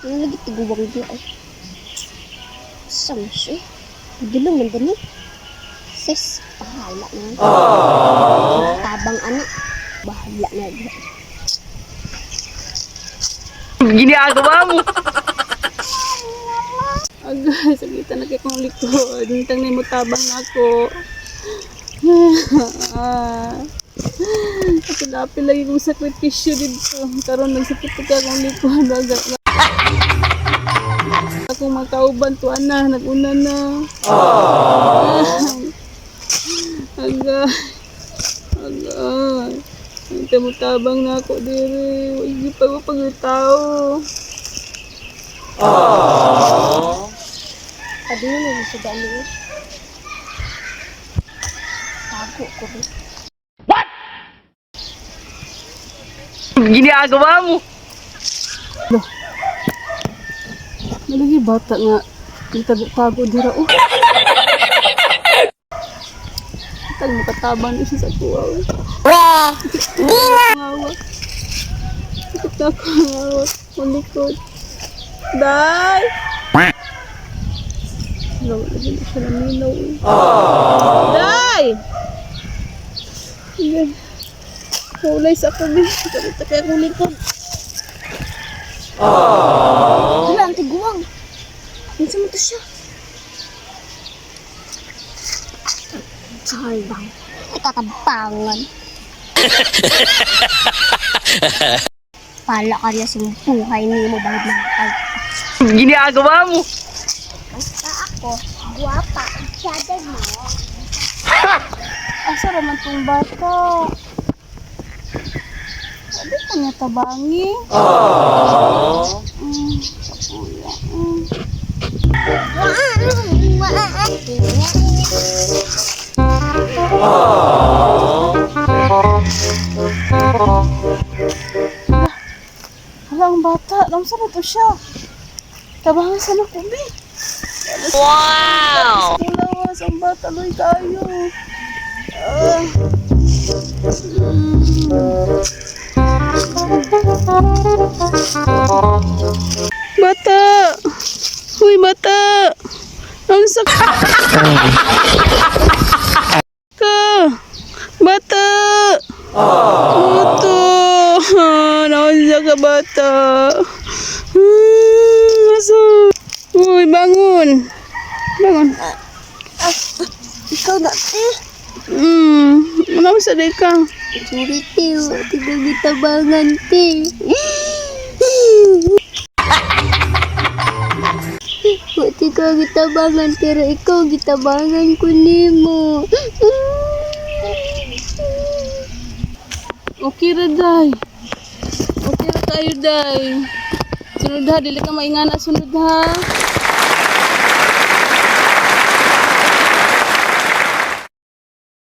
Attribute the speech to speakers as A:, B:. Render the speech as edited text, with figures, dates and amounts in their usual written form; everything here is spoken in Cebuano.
A: Ano lagi tiguwang di ay? Saan siya? Dulong man ni. Sis, bahala na. Tabang anak. Bahala na diha.
B: Ginagawa mo.
C: Agay, sakitan na kay kong likod. Intang na tabang na ako. Apil-apil lagi kong sakripisyo dito. Karon nagsakit ka akong likod. Agay. Akong makauban tuwa na, naguna na. Agay. Agay. Intang mo tabang na ako diri. Wag pa ko pagtao.
A: Pwede mo na siya daan niyo. Tago ko ba?
B: Ginagawa mo.
C: Nalagi bata nga. Tago-tago dira oh. Tag makatabang na siya sa kuwa.
A: Weh!
C: Ang awa. Sakit na ako ang awa. Ang likod. Day! Wala, lagi na siya naminaw eh. Day! Sige. Kulay sa ako eh. Sakit na kaya akong likod.
A: Wala, ang tiguwang. Minsan mo to siya. Carbang. Katabangan. Pala ka niya sa buhay ni mo bahid ng kay.
B: Ginagawa mo.
A: Basta ako, guwapa, syada mo.
C: Asa raman tong bata? Sabi ko niya tabangi. Kapuya. Hala, ang bata. Namsa na to siya. Tabangan sa nakubi.
B: Wow!
C: Kulawas, ang bata. Loy kayo. Ah. Bata! Uy, bata! Ang sakit ka! Bata! Bata! Naunsa ka, bata! Asa? Uy, bangon! Bangon.
A: Ikaw na, te.
C: Naunsa day ka?
A: Sorry, te. Tiga gitabangan, te. Wati ka gitabangan, pero ikaw gitabangan ko nimo.
C: Okay ra, day. Okay ra tayo, day. Sunod ha, dili ka maingana sunod ha.